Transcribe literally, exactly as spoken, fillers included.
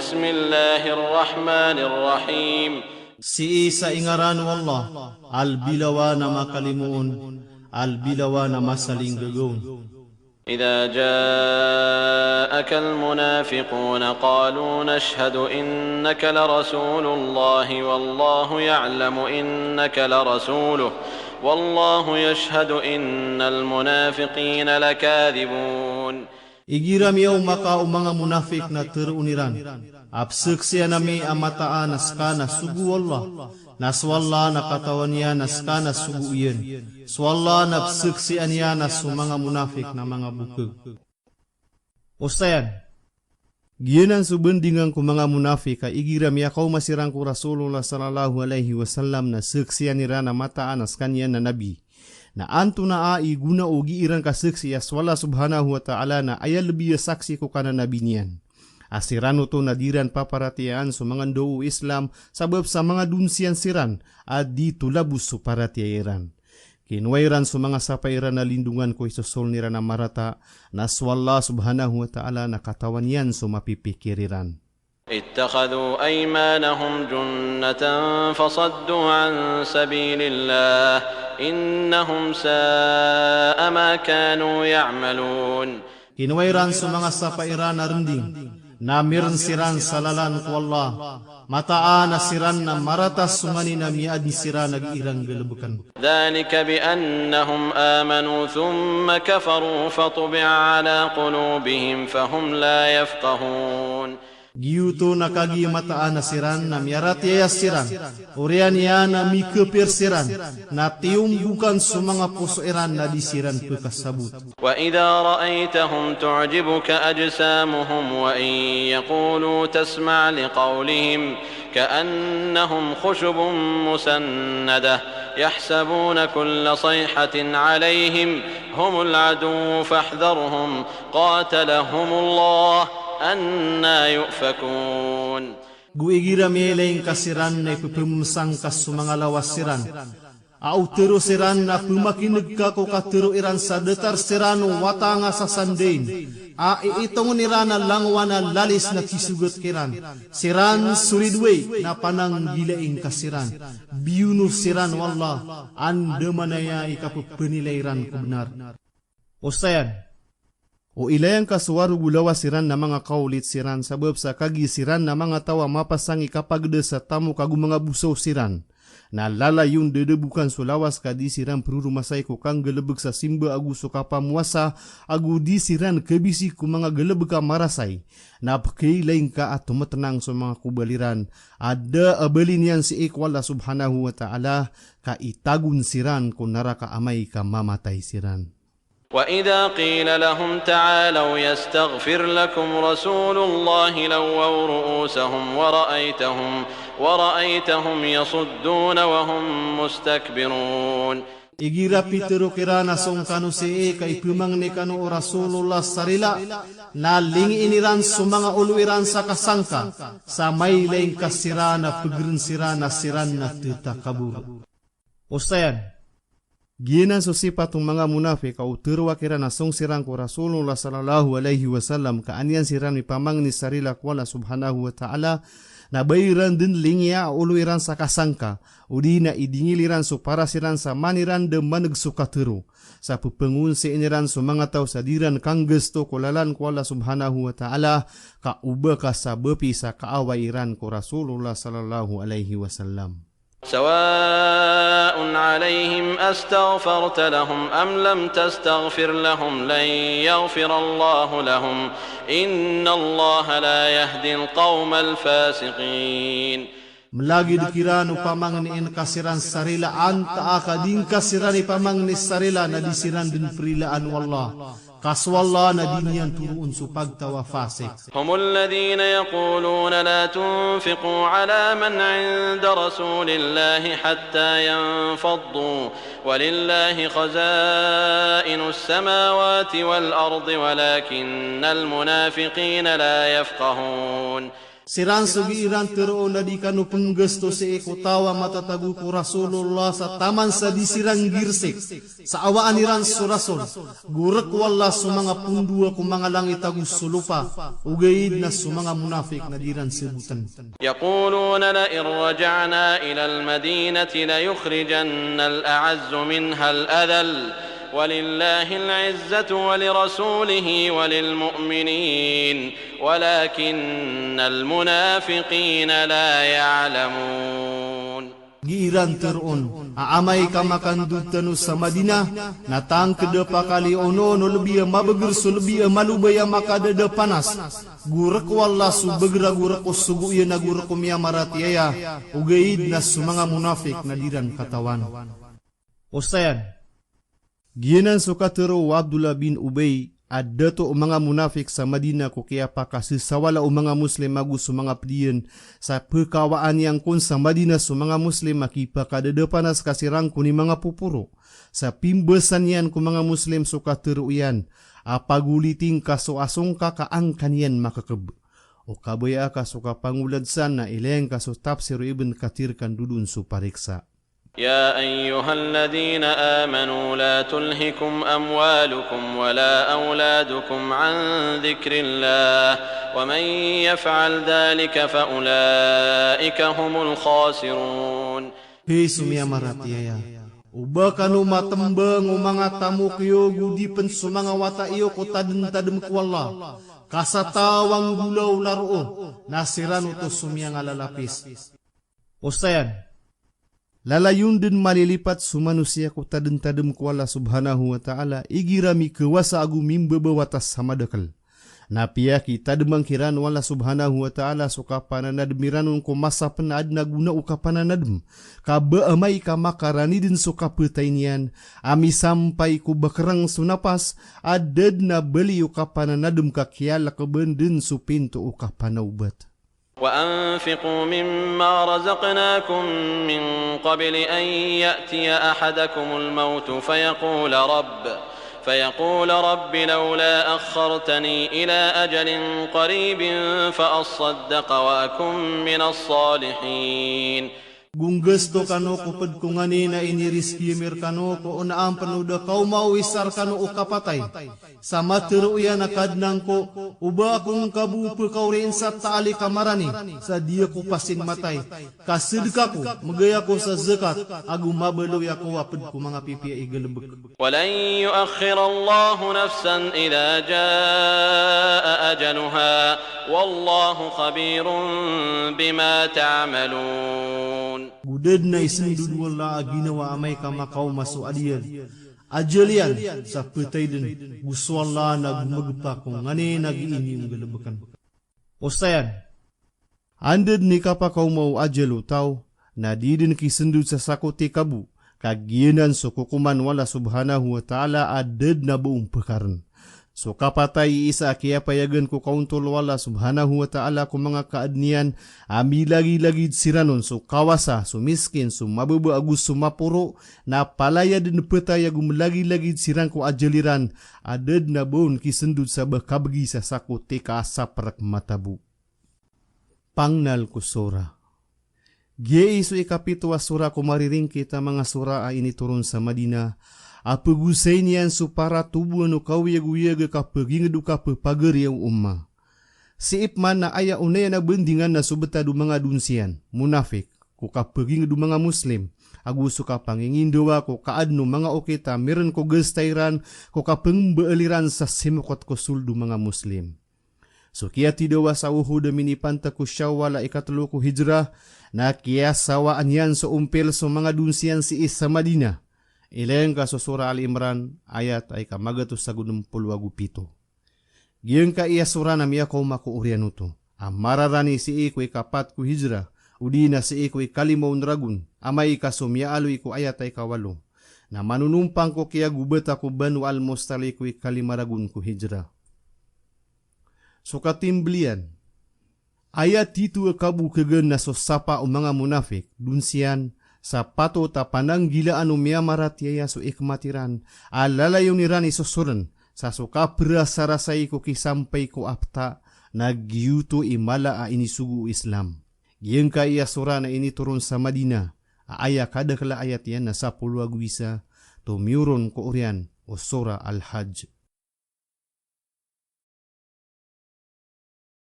بسم الله الرحمن الرحيم. Sii sa ingaran o Allah, a lbi lawan a makalimoon, a lbi lawan a masalinggagawn. إذا جاءك المنافقون قالوا نشهد إنك لرسول الله والله يعلم إنك لرسوله والله يشهد إن المنافقين لكاذبون. Igira miyaoma ka o manga monafik na teroon iran a peseksian ami a mataan a seka na sogo o Allah, na so Allah na katawan iyan a seka na sogo iyan. So Allah na peseksian iyan a so manga monafik na manga bokeg. Osayan, giyanan so bandingan ko manga monafik a igira miyakaoma siran ko Rasulullah sallallahu alaihi wasallam na seksian iran a mataan a sekaniyan na nabi. Na antonaa i gona o gii ran kaseksi a so Allah subhanahu wa ta'ala na aya lebi a saksi ko kananabi niyan. A siran oto na di ran paparatiyayaan so manga ndao o Islam, sabap sa manga donsiyan siran a di tolabos so paratiyaya iran. Kinowa iran so manga sapa iran a lindongan ko isosoln iran a marata, na so Allah subhanahu wa ta'ala na katawan iyan so mapipikir iran. اتخذوا أيمانهم جنة فصدوا عن سبيل الله إنهم ساء ما كانوا يعملون. Kinowa iran so manga sapa iran a rending, na mirn siran sa lalan ko Allah, mataan a siran na marata so nganin a miyaadn siran a gii ran galebeken. ذلك بأنهم آمنوا ثم كفروا فطبع على قلوبهم فهم لا يفقهون. Giyoto na kagiya mataan a siran na miyaratiyaya siran, oriyan iyan a mikapir siran, na tiyombokan so manga poso iran na di siran pekasabot. وإذا رأيتهم تعجبك أجسامهم وإن يقولوا تسمع لقولهم كأنهم خشب مسندة يحسبون كل صيحة عليهم هم العدو فاحذرهم قاتلهم الله أنى يؤفكون. Go igira miyailay ngka siran na ipepememesang ka so manga lawas siran a o tero siran na pemakineg ka ko katero iran sa datar siran o wata nga sasandain a iitong iran a langowan a lalis na kisogat kiran. Siran so ridoay na pananggilai ngka siran. Biyono siran o Allah a andamanaya i kapepenilay iran ko benar. Osayan, o ilaya ngka so warog o lawas iran na manga kaolit siran, sabap sa kagiya siran na manga taw a mapasang i kapageda sa tamok ago manga bosaw siran. Na lalayon dadabokan so lawas ka di siran peroromasay ko kanggalebek sa simba ago so kapamowasa, ago di siran kebisi ko manga galebek a marasay. Na pekeilay ngka a tometenang so manga kobal iran a da a bali niyan sii ko Allah subhanahu wa ta'ala, ka itagon siran ko naraka amay ka mamatay siran. وإذا قيل لهم تعالوا يستغفر لكم رسول الله لووا رؤوسهم ورأيتهم، ورأيتهم يصدون وهم مستكبرون. Igira pitero kiran a song kano sii ka ipemangni kano o Rasulullah sa rila, na lingiin iran so manga olo iran sa kasangka, sa mailay ngka siran a pegeren siran a siran na tetakabor. Osayan, giyanan so sipat o manga monafik a o teroa kiran a song siran ko Rasulullah sallallahu alaihi wasallam ka an iyan siran mipamangni sa rila ko Allah subhanahu wa ta'ala, na ba iran den lingia a olo iran sa kasangka, odi na idingil iran so paras iran sa man iran da maneg so katero. Sa pepengonsiin iran so manga taw sa di ran kanggasto ko lalan ko Allah subhanahu wa ta'ala, ka o ba kasabapi sa kaaway iran ko Rasulullah sallallahu alaihi wasallam. سواء عليهم أستغفرت لهم أم لم تستغفر لهم لن يغفر الله لهم إن الله لا يهدي القوم الفاسقين. Melagid kiran o pamangnin ka siran sa rila antaa ka di ngka siran ipamangni sa rila na di siran den perilaan o Allah. Ka so Allah na di niyan toroon so pagtaw a fasik. هم الذين يقولون لا تنفقوا على من عند رسول الله حتى ينفضوا ولله خزائن السماوات والأرض ولكن المنافقين لا يفقهون. Siran so gii ran tero on a di kano penggasto sii ko taw a matatago ko Rasulullah sa taman sa di siran girsik sa awaan iran so Rasul. Go rek o Allah so manga pondoa ko manga langit ago so lopa, ogaid na so manga monafik na di ran saboten. يقولون لئن رجعنا إلى المدينة ليخرجن الأعز منها الأذل ولله العزة ولرسوله وللمؤمنين ولكن المنافقين لا يعلمون. Gii ran tero on a amay ka makandod tano sa Madinah, na tangked a pakaliyoon on o lebi a mabeger so lebi a malobay a makadadapanas. Go rek o Allah so beger ago rek o sogo iyan ago rek o miyamaratiyaya, ogaid na so manga monafik na di ran katawan. Osayan, giyanan so katero o Abdullah bin Ubay a dato o manga monafik sa Madinah ko kiyapakasesawala o manga Muslim ago so manga ped iyan sa pekawaan iyan kon sa Madinah so manga Muslim a kipakadadapanas ka siran kon i manga poporo. Sa pimbasan iyan ko manga Muslim so katero iyan a pagoliting ka so asong ka ka angkan iyan makekeb. O kabaya ka so kapangolad san na ileng ka so tafsir o Ibn Kathir ka ndodon so pariksa. يا أيها الذين آمنوا لا تلهكم أموالكم ولا أولادكم عن ذكر الله ومن يفعل ذلك فأولئك هم الخاسرون. Hay so miyamaratiyaya, o ba kano matembang o manga tamok iyo go di pen so manga wata iyo ko tademtadem ko Allah, ka sa taw a nggolaola roo, na siran oto so miyangalalapis. Osayan, lalayon den malilipat so manosiya ko tademtadem ko Allah Subhanahu wa Ta'ala, igira mikawasa ago mimbabawatas sa madakel. Na piyakitadem kiran o Allah Subhanahu wa Ta'ala so kapananadem iran on ko masa pen a aden a gona o kapananadem, ka ba amay ka makarani den so kapetay niyan a misampay ko bakereng so napas, a da den a bali o kapananadem ka kiyalekeben den so pinto o kapanaobat. وأنفقوا مما رزقناكم من قبل أن يأتي أحدكم الموت فيقول رب، فيقول رب لولا أخرتني إلى أجل قريب فأصدق وأكن من الصالحين. Go nggasto kano ko ped ko nganin a inirizki ami rekano ko onaan pen o da kaoma o isa rekano o kapatay. Sa matero iyan a Kadnan ko, o ba ako ngka bo pekaorien sa taali ka marani, sa di ako pasin matay. Ka sedeka ako, megay ako sa zakat, ago mabaloy ako a ped ko manga pipiya i galebek. ولن يؤخر الله نفسا إذا جاء أجلها والله خبير بما تعملون. Go da den a isendod o Allah a ginawa amay ka makaoma so adiyad, ajal iyan, sa petay den, go so Allah na gomagepa ko nganin a gii niyo nggalebeken. Osayan, anda den i kapakaoma o ajal o taw, na di den kisendod sa sako tika bo, ka giyanan so kokoman o Allah Subhanahu wa Ta'ala a da den a ba on pekaren. So kapatay i isa a kiyapayagen ko kaontol o Allah Subhanahu wa Ta'ala ko manga kaaden iyan, a milagilagid siran on so kawasa, so miskin, so mababa ago so maporo, na palaya den petay ago melagilagid siran ko ajal iran, a da den a ba on kisendod sa ba kabegi sa sako tika a saperek mata bo. Pangnal ko sura. Giyai so ikapito a sura ko mariringkit a manga sura a initoron sa Madina, a pegosay niyan so paratoboan o kaoyagoyag a kapeginged o kapepagariya o umma. Sii pman na aya onayan a bandingan na so betad o manga donsiyan, monafik, ko kapeginged o manga Muslim, ago so kapangingindawa ko kaaden o manga okit a miren ko gasta iran, ko kapengbaal iran sa simokot ko sold o manga Muslim. So kiyatidawa sa Uhud a minipantag ko Shawwal a ikatelo ko Hijrah, na kiyasawaan iyan so ompil so manga donsiyan sii sa Madina. Ileng ka so Surah Al Imran, ayat a ikamagatos ago nem polo ago pito. Giyangkai a sura na miyakaoma ko oriyan oto a mararani sii ko ikapat ko Hijrah, odi na sii ko ikalima on ragon, amay ka so miyaaloy ko ayat a ikawalo. Na manonompang ko kiyagobata ko Banu Al-Mustaliq ko ikalima ragon ko Hijrah. So katimbelian. Aya tito a kabokagan na so sapa o manga monafik, donsiyan, sa patot a pananggilaan o miyamaratiyaya so ikmat iran, a lalayon iran i sosoren, sa so kaperasarasai ko kisampay ko apta, Na giyoto i mala a inisogo o Islam. Giyangkai a sora na initoron sa Madina, a aya kadakl a ayat iyan na sapolo ago isa, tomiyoron ko oriyan o Sora Al-Hajj.